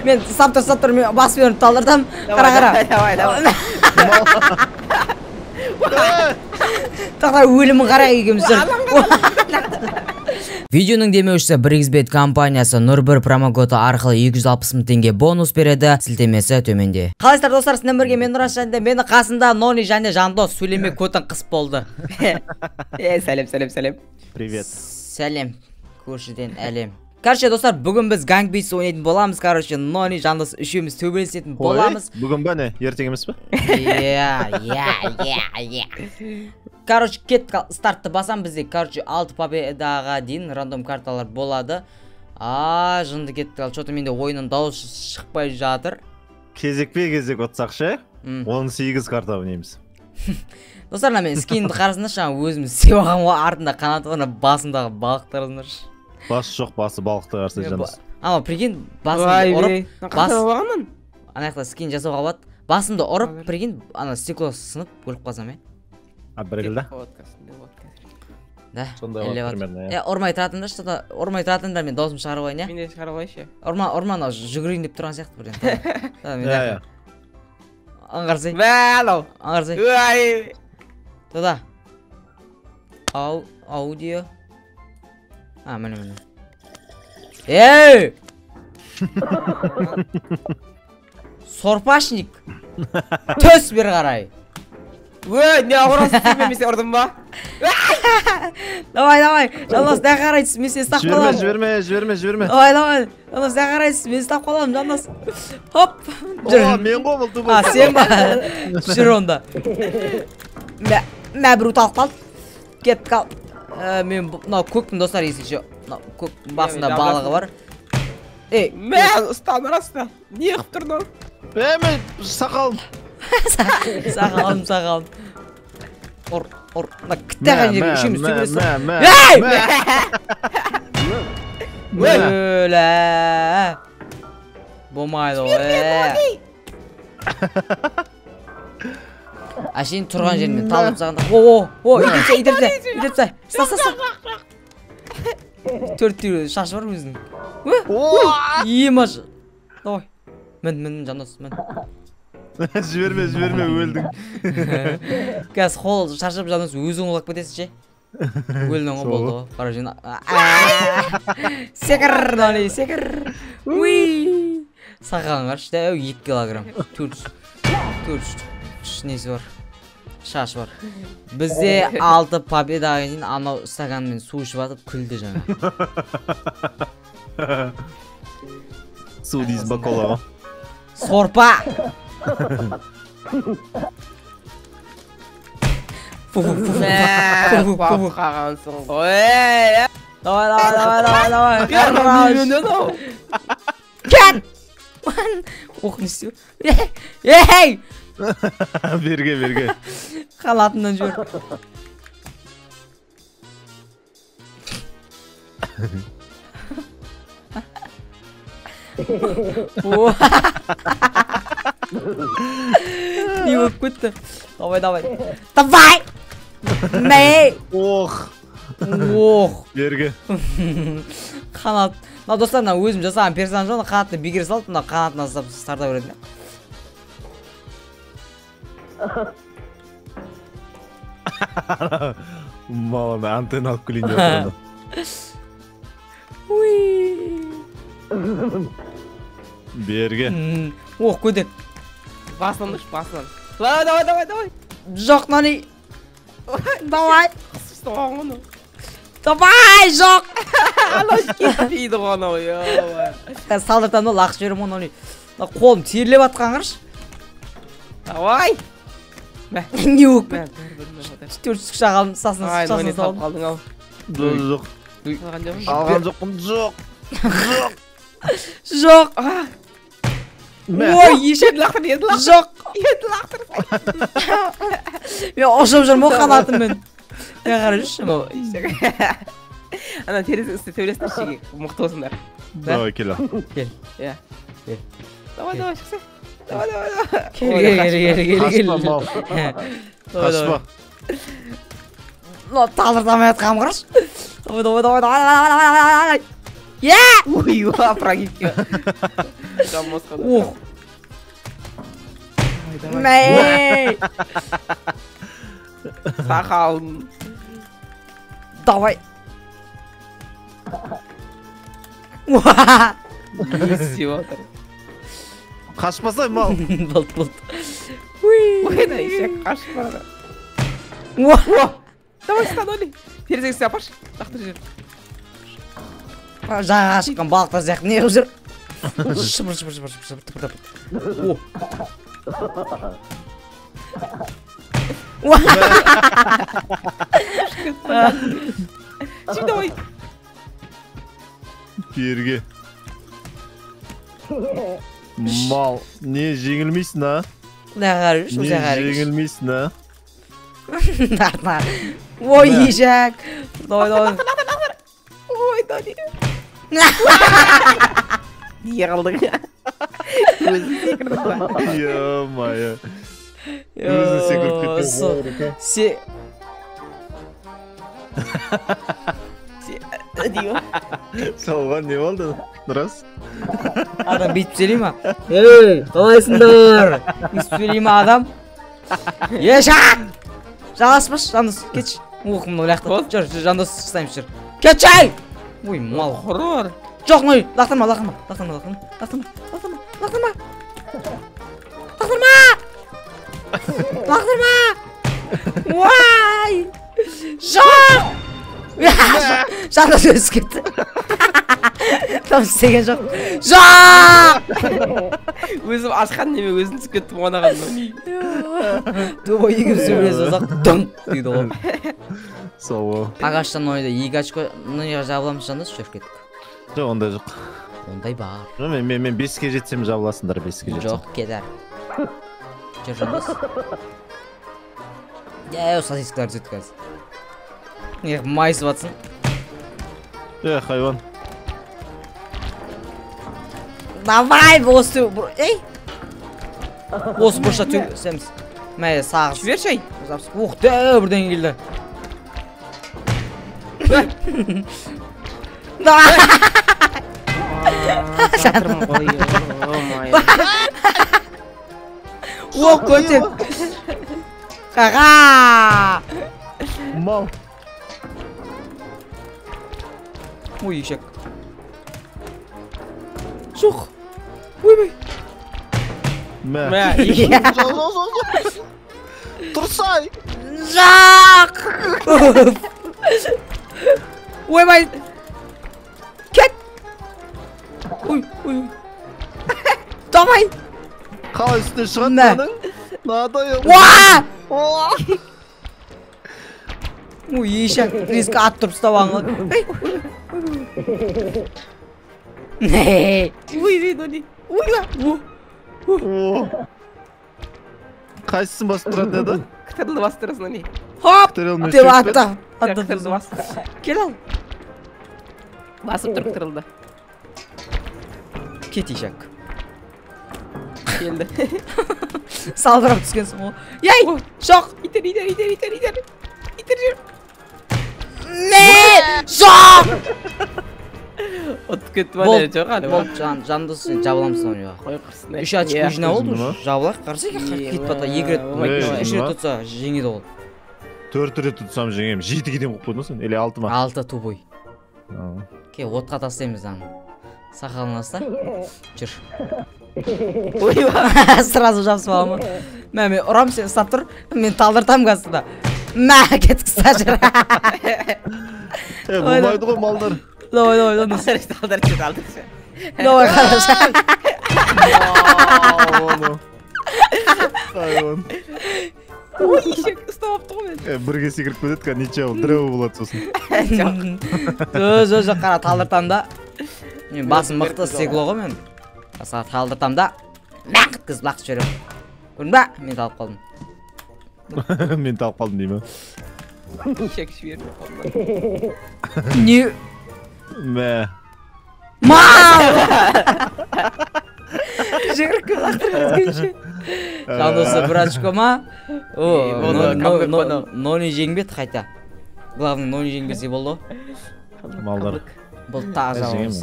Мен ұстап тұр, ұстап тұр, мен басып беріп талдырдым. Қара, қара. Давай, давай. Тоқта, өлімін қарай екеуміз жүр. Видеоның демеушісі 1xBet компаниясы Нұр1 промокоды арқылы 260 мың теңге бонус береді. Сілтемесі төменде. Қалайсыздар достар, сіздермен бірге мен Нұраш және мені қасында Нони және Жандос. Сөйлемей көтін қыс болды. Сәлем, сәлем, сәлем. Привет. Сәлем, көршіден әлем. Короче, достар, бүгін біз Gang Beasts ойнайтын боламыз. Короче, Нони, Жандос үшеуміз төбелесетін боламыз. Бүгін ба не? Ертең емес пе? Иә, иә, иә, иә. Короче, кеттік, стартты басам бізде. Короче, 6 победаға дейін рандом карталар болады. А, жынды кеттік. Ал что-то менде ойынның дауысы шықпай жатыр. Кезекпе кезек отсақ ше? 18 карта ойнаймыз. Достар, мына мен скинді қарасыңдаршы, жаңа өзім істеп алғанмын ғой, артында қанаты бар, басымдағы балықты қарасыңдаршы. Басы жоқ, басы балықты қарсы Жандос. Ама прикинь, басымды ұрып, бас ана жақта скин жасауға болады. Басымды ұрып, прикинь, ана стекло сынып өліп қалсам, е? А, бірігілді? Да, сондай болады примерно, иә. Ұрмай тұратындар, что-то ұрмай тұратындар, мен дауысым шығарып алайын, иә? Мен де шығарып алайыншы. Ұрма, ұрма, анау жүгірейін деп тұрған сияқты бірден. Иә, иә. Аңғарсай. Мә, анау. Аңғарсай. Ой. Туда. Ау, аудио. А, міне, міне. Ей! Сорпашник. Төс бері қарай. Ой, не ұрасың сен, мен сені ұрдым ба? Давай, давай. Жандос, не қарай түс, мен сені ұстап қаламын. Жіберме, жіберме, жіберме. Давай, давай. Жандос, не қарай түс, мен ұстап қаламын, Жандос. Хоп. Жүр. О, мен ғой бұл тупой. А, сен ба? Жүр онда. Мә, мә, біреу талып қалды. Кеттік ал. Мен мынау көктің достар есіңше. Мынау көктің басында балығы бар. Ей, мә, ұста, ұста. Не қылып тұр мынау? Е, мен сақалым. Сақалым, сақалым. Ұр, ұр. Мына кітаған жерге үшеуміз төбелесіп. Ей! Өлә. Болмайды ғой. Әшейін тұрған жерінен талып тастағанда. О, о, о, итеріп таста, итеріп таста, итеріп таста. Ұста, ұста, ұста. Төрт түйір шашы бар өзінің. Ема. Давай. Мін, мін, Жандос, мін. Жіберме, жіберме, өлдің. Қазір қол шаршап Жандос өзің құлап кетесің ше. Өлдің ғой, болды ғой. Қара жин. Секір, Нони, секір. Уи. Сақалың қарашы, дәу 2 килограмм. 400. 400 несі бар? Шаш бар. Бізде 6 победаға дейін анау стаканмен су ішіп атып күлді жаңа. Су дейсіз ба, кола ма? Сорпа! Фу, фу, фу, фу, фу, қалғансың ғой. Давай, давай, давай, давай, давай. Кет! Ох, не істеу. Ей! Берге, берге. Халатымнан жібер. Не болып кетті? Давай, давай. Давай! Мә! Ох. Ох. Берге. Қанат. Мына достар, мына өзім жасаған персонаж оны қанатты бекер салып, мына қанатын ұстап тарта береді. Малана антенна алып келейін деп отырмын. Уи. Берге. Ох, көдек. Басынан ұш, басынан. Давай, давай, давай, давай. Жоқ, Нони. Давай. Ұстаған. Давай, жоқ. Анау кетпейді ғой анау, ё-моё. Салдыртамын да лақып жіберемін ғой, Нони. Қолым терлеп атқан қарашы. Давай. Не болып кетті? Төрт түк шағалым, сасына Ай, Нони салдым. салып қалдың ау. Жоқ. Алған жоқпын. Алған жоқпын, жоқ. Жоқ. Жоқ. Ой, ешек Енді лақтыр, енді лақтыр. Жоқ. Енді лақтыр. Мен ұшып жүрмін ғой қанатыммен. Не қарай жүрші. Ана терезенің үстіне төбелесіңдерші, мықты болсыңдар. Давай, кел. Кел. Иә. Кел. Давай, давай, шықса. Давай, давай, давай. Кел, кел, кел, кел, кел. Қашпа, мал. Қашпа. Мынау талдырта алмай жатқаным қарашы. Давай, давай, давай, давай, давай, давай, давай. Я! Ой, прогибке. Ух. Мэй! Сақалым. Давай. Не істеп отыр? Қашпасай, мал. Болды, болды. Ой, да, ешек қашып барады. Давай, ұста, терезеге істе апаршы. Лақтыр жер. Жағаға шыққан балықтар сияқты не қылып жүр? Шыбыр, шыбыр, шыбыр, шыбыр, тыпыр, тыпыр. Давай. Берге. Мал, не жеңілмейсің, а? Не қараш, Не жеңілмейсің, а? Артына. Ой, ешек. Давай, давай. Ой, Дани. Не қылдың? Өзің секірдің ба? Ё-моё. Өзің секіріп кеттің. Се... Салған не болды? Рас? Адам бүйтіп сөйлей ма? Ей, қалайсыңдар? Бүйтіп сөйлей ма адам? Ешек! Жаласпашы, Жандос, кетші. Ух, мынау лақтыр. Жүр, жүр, Жандос, ұстаймыз, жүр. Кетші! Ой, мал. Құрыр. Жоқ, ной, лақтырма, лақтырма, лақтырма, лақтырма, лақтырма, лақтырма, лақтырма. Лақтырма! Лақтырма! Уай! Жоқ! Жандос өзі кетті. Там істеген жоқ. Жоқ! Өзім ашқан неме өзім түсіп кеттім оған. Дубай екеуміз төбелесіп алсақ, дың дейді ғой. Сау. Ағаштан ойда 2 очко ныға жабыламыз, Жандос, жүріп кеттік. Жоқ, ондай жоқ. Ондай бар. Жоқ, мен 5-ке жетсем жабыласыңдар, 5-ке жетсем. Жоқ, кетер. Жүр, Жандос. Е, сосискалар түседі қазір. Не, майысып атсың. Е, хайуан. Давай, осы, ей! Осы бұрышта төбелесеміз. Мә, сағыз. Жіберші, ай. Ух, дәу бірдеңе келді. Давай! О, көтек. Қаға! Мал. Ой, ешек. Жоқ. Ойбай. Мә. Мә. Тұрсай. Жоқ. Ойбай. Кет. Ой, ой. Давай. Қалай үстіне шығады мынаның? Мынадай. Уа! Ой, ешек резко ат тұрып ұстап алған. Ей. Ой, ой, ой. Ой, Қайсысын басып тұратын еді? Кітірлі басып тұрасың, не? Хоп! Деп атты. Кітірлі басып. Кел ал. Басып тұр кітірлі. Кет, ешек. Келді. Салдырап түскенсің ғой. Ей! Жоқ! Итер, итер, итер, итер, итер. Итер жүр. Не! Жоқ! Ұтып кетті ма, жоқ әлі? Болды, Жандос, сен жабыламысың ойға. Қой құрсын. 3 очко жинап болды, жабылайық, қарасай, кетіп бата, 2 рет, 3 рет ұтса жеңеді ол. 4 рет ұтсам жеңемін. 7-ге дейін қойып қойдың сен, или 6 ма? 6 тупой. Ке, отқа тастаймыз аны. Сақалын аста. Жүр. Ойбай. Сразу жабысып аламын. Мә, мен ұрам, сен ұстап тұр. Мен талдыртам қазір. Мә, кетік ұста жүр. Е, болмайды ғой малдар. Давай, давай, давай. Талдыршы, талдыршы. Давай, қарашы. Хайуан. Ой, ешек ұстап алыпты ғой мені. Бірге секіріп кетеді, кәдімгі ничья ол, дрэу болады сосын. Жоқ. Жоқ, жоқ, қара, талдыртам да. Мен басым мықты стекло ғой мен. Басқа талдыртам да, мәқ еткізіп лақтырып жіберемін. Көрдің ба? Мен талып қалдым. Мен талып қалдым деймін. Ешек жібермей қалдым. Не? Мә. Мал! Жүгіріп келіп лақтырып кеткенше. Жандосы бір очко ма? О, Нони жеңбеді қайта. Главный Нони жеңбесе болды. Малдар. Бұл тағы жабамыз.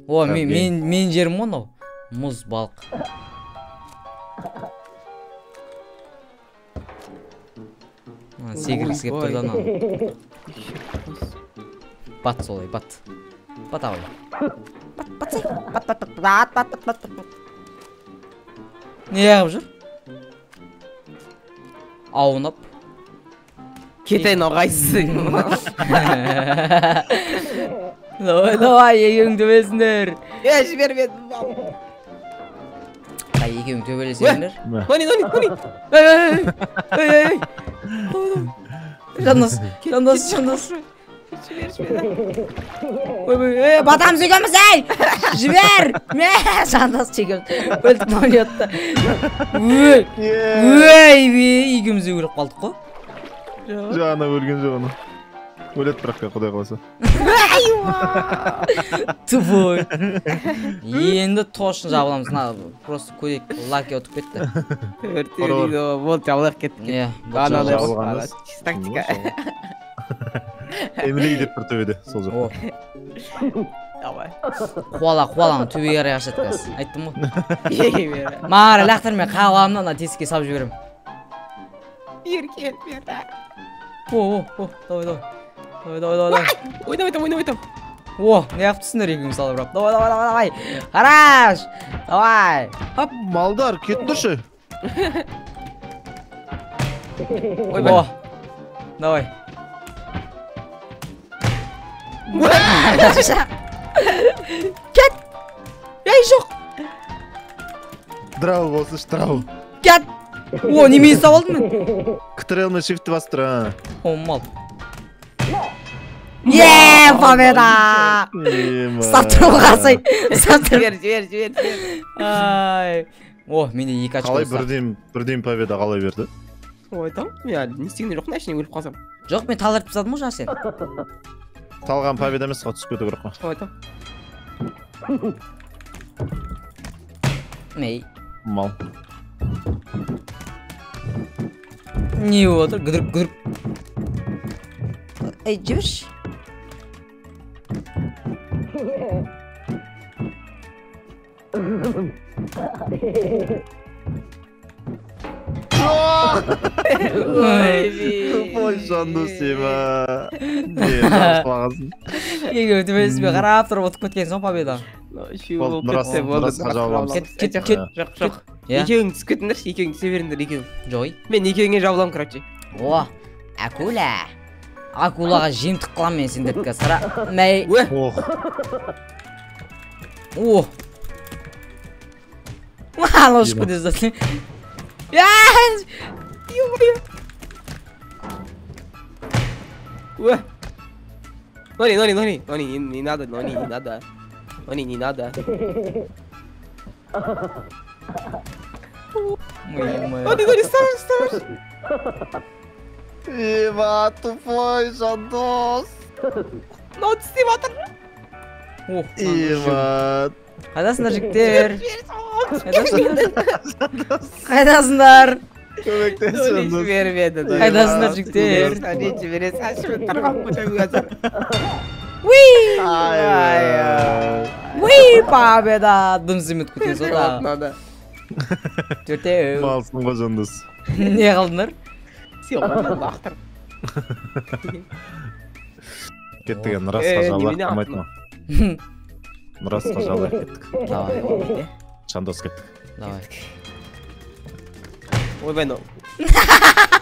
О, мен жерім ғой мынау. Мұз балық. Секіргісі келіп тұр да анау. Бат солай, бат. Бат абай. Бат, батсай. Бат, бат, бат, бат, бат, бат, бат. Не қылып жүр? Аунап. Кетейін оғайсың. Давай, давай, екеуің төбелесіңдер. Е, жібермедім. Қай, екеуің төбелесеңдер. Нони, Нони, Нони. Ей, ей, ей, ей. Жандос, Жандос, Жандос. Жібер, жібер. Ой, ой, батамыз екеуміз, ей! Жібер! Мә, Жандос екеуміз. Өлтіп Нони отты. Ой, ой, екеуміз де өліп қалдық қой. Жоқ, ана өлген жоқ ана. Өледі бірақ құдай қаласа. Тупой. Енді точно жабыламыз. Мына просто көйек лаки ұтып кетті. Болды, жабылайық кеттік. Иә, тактика. Эмили деп бір төбеде, сол жақта. Давай. Қуала, қуаланы төбеге қарай қашады қазір. Айттым ғой. Маған лақтырмай қағыламын да ана тесікке салып жіберемін. Бер, кел, бер. О, о, давай, давай. Давай, давай, давай, давай. Ойнап айтам, ойнап айтам. О, не қылып түстіңдер екеуің салып бұрап. Давай, давай, давай, давай. Хорош! Давай. Ап, малдар, кетіңдерші. Ойбай. О, давай. Кет! Ей, жоқ! Драу болсыншы, драу. Кет! О, немен ұстап алдым мен? Ктрл мен shift басып тұр, а. О, мал. Е, победа! Ұстап тұр ғой, қарасай. Ұстап тұр. Жібер, жібер, жібер, жібер. Ай. О, менде 2 очко. Қалай бірден победа қалай берді? Ой, там, мен әлі не істеген жоқпын, әшейін өліп қалсам. Жоқ, мен талдырып тастадым ғой жаңа сен. Талған победа емес қой, түсіп кету керек қой. Ой, там. Мей. Мал. Не болып отыр? Гүдіріп, гүдіріп. Ей, жіберші. Тупой Жандос ема. Не, жабысып. Екеуі төбелеспей қарап тұрып ұтып кеткен соң победа. Үшеуі болып кетсе болды. Кет, кет, кет. Жоқ, жоқ. Екеуің түсіп кетіңдерші, екеуің түсе беріңдер, екеуің. Жой. Мен екеуіңе жабыламын, короче. О, акула. Акулаға жемтік қыламын мен сендерді қазір. Қара. Мәй. Ох. О. Ала ұшып кетеді. Уэ. Нони, Нони, Нони, Нони, не надо, Нони, не надо. Нони, не надо. Нони, Нони, ставишь, ставишь. Ема, тупой Жандос. Мынау тістеп жатыр. Ох, Ема. Қайдасыңдар, жігіттер? Қайдасыңдар? Көмектес, Жандос. Жібермеді. Қайдасыңдар, жігіттер? Жібере салшы, мен тұрған көтемін қазір. Уи! Ай. Уи, победа! Дым зімет кеткен сол да. Надо. Төртеу. Малсың ғой, Жандос. Не қалдыңдар? Сен ғой, лақтыр. Кеттік енді, Нұрасқа жабылайық, болмайды ма? Нұрасқа жабылайық, кеттік. Давай. Жандос, кеттік. Давай. Ойбай, мынау.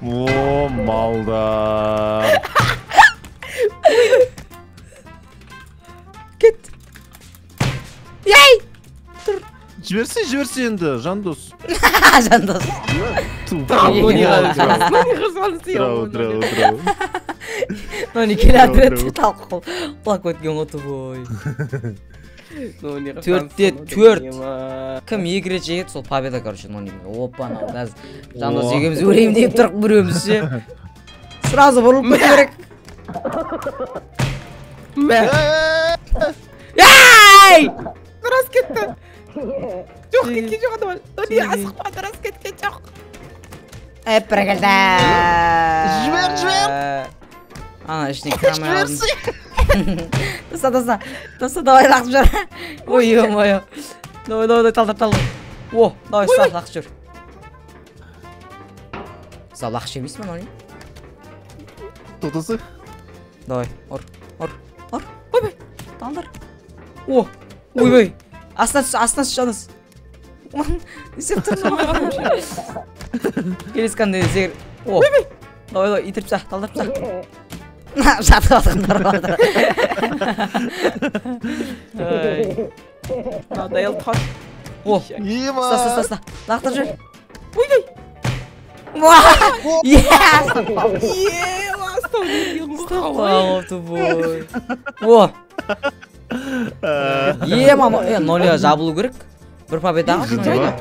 О, малдар. Кет. Ей! Тұр. Жіберсе, жіберсе енді, Жандос. Жандос. Трау, трау, трау. Нони келе жатыр, талқы құлап кеткен ғой тупой. 4-4. Кім 2 рет жеңеді, сол победа, короче, Нони. Опа, анау қазір Жандос екеуміз өлейін деп тұрық біреуміз ше. Сразу бұрылып кету керек. Мә. Ей! Рас кетті. Жоқ, кеткен жоқ адам. Нони, асықпа, рас кеткен жоқ. Әп, бәрекелді. Жібер, жібер. Ана ішіне кіре алмай қалдым. Таста, таста. Таста, давай лақтырып жібер. Ой, ё-моё. Давай, давай, талдыр, талдыр. О, давай, ұста, лақтырып жібер. Ұста, лақтырып жібермейсің ба, Нони? Тоқтасы. Давай, ұр, ұр, ұр. Ойбай, талдыр. О, ойбай. Астына түс, астына түс, Жандос. Не істеп тұрсың? Келесі қандай зегір. О, давай, давай, итеріп таста, талдырып таста. Жатып жатқандар бар. Надоел тас. О, Ема. ұста, ұста, ұста. Лақтырып жібер. Ойбай. Yes! Ема, ұстау деген О, тупой. О, ема, ноль жабылу керек. Бір победа Жеті ма?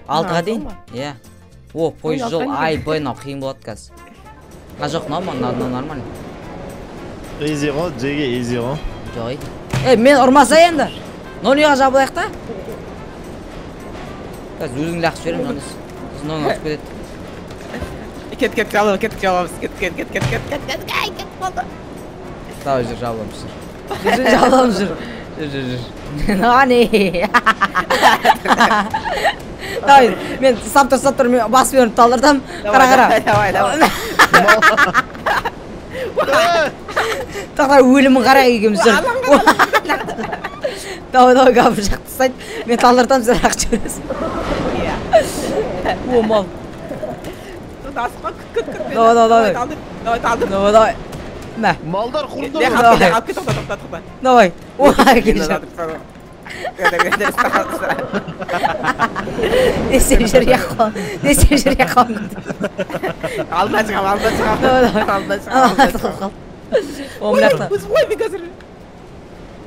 6-ға дейін. Иә. О, пойыз жол, ай, б, мынау қиын болады қазір. А жоқ, мынау мынау нормально. Изи ғой, жеге изи ғой. Жоқ, ей. Мен ұрмаса енді. Нольға жабылайық та. Қазір өзің лақтырып жіберемін, Жандос. Сосын ноль ұтып кетеді. Кет, кет, жабылып, кет, жабыламыз. Кет, кет, кет, кет, кет, кет, кет, кет, кет, болды. Давай, жүр, жабыламыз, жүр. Жүр, жабыламыз, жүр. Жүр, жүр, жүр. Нони. Давай, мен ұстап тұр, ұстап тұр, мен басып беріп талдырдым. Қара, қара. Давай, давай. Тоқта, өлімін қара екеуміз, жүр. Давай, давай, габыр жақты тастайды. Мен талдыртамын, сен ақ жібересің. О, мал. Асқа, күт, күт, күт. Давай, давай, давай. Давай, талдыр. Давай, давай. Мә. Малдар құрды. Не, алып кет, алып кет, тоқта, тоқта, тоқта. Давай. О, келе. Не істеп жүр, қол? Не істеп жүр, қол? Алдына шығам, алдына шығам. Давай, давай. Алдына шығам, алдына шығам. О, мына жақта. Өзім ғой мен қазір.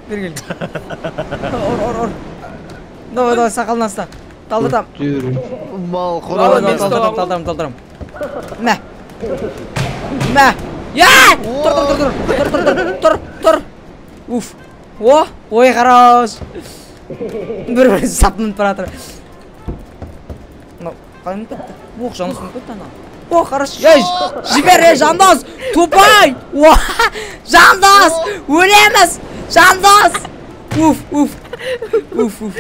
Бері кел. Ұр, ұр, ұр. Давай, давай, сақалынан ұста. Талдыртам. Мал Давай, құрды. давай, талдыртам, талдырам, талдырам. Мә. Мә. Я! Тұр, тұр, тұр, тұр, тұр, тұр, тұр, тұр. Уф. О, ой, хорош. Бір-бірін сап мініп бара жатыр. Мынау қалай мініп кетті? Ох, Жандос мініп кетті ана. О, хорош. Ей, жібер, ей, Жандос! Тупой! О, Жандос! Өлеміз! Жандос! Уф, уф. Уф, уф, уф.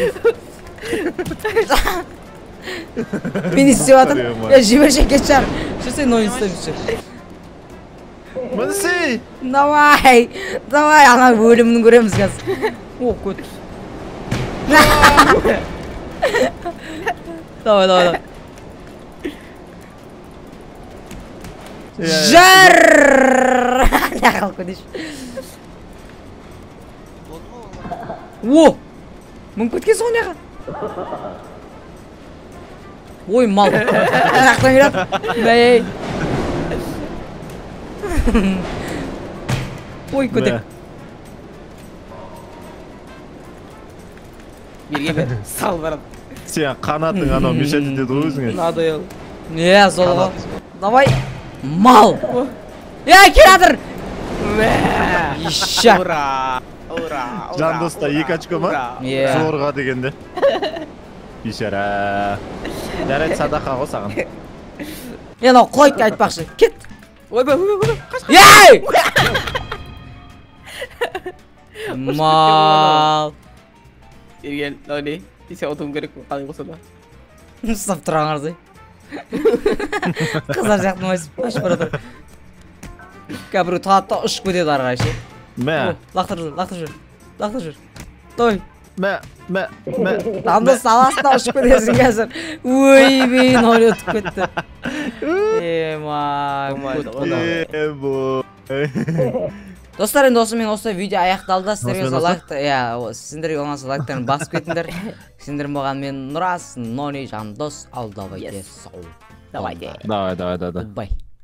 Мен не істеп жатырмын? Ей, жіберші, кетші ары. Жүрсең, нойын ұстаймыз, жүр. Мінсей! Давай, давай, ана өлімін көреміз қазір. О, көт. Давай, давай, давай. Жүр! Не қалып кетейінші. О! Мініп кеткенсің ғой неға? Ой, мал. Жақтан келеді. Ей. Ой, көтек. Берге бер, сал барам. Сен қанатың анау мешать етеді ғой өзіңе. Надоел. Е, сол ғой. Давай. Мал. Е, келе жатыр. Ишак. Ура! Ура! Жандоста 2 очко ма? Иә. Зорға дегенде. Бейшара. Жарайды, садақа ғой саған. Е, мынау құлайды айтпақшы. Кет. Ойбай, ойбай, ойбай, қаш, қаш. Ей! Мал. Ерген, Нони, сен ұтуың керек, қалай болса да. Ұстап тұрған қарасай. Қыздар сияқты майысып қашып бара жатыр. Қазір біреу талады да ұшып кетеді ары қарай ше. Мә. Лақтырып жүр, лақтырып жүр. Лақтырып жүр. Той. Мә, мә, мә. Жандос саласың да ұшып кетесің қазір. Ойбей, ноль ұтып кетті. Ема, Ебой. Достар, енді осымен осы видео аяқталды. Сіздерге Осымен лайк, иә, сіздерге ұнаса лайктарын басып кетіңдер. Сендер болған мен Нұрас, Нони, Жандос, ал давайте сау. Давайте. Давай, давай, давай. Goodbye.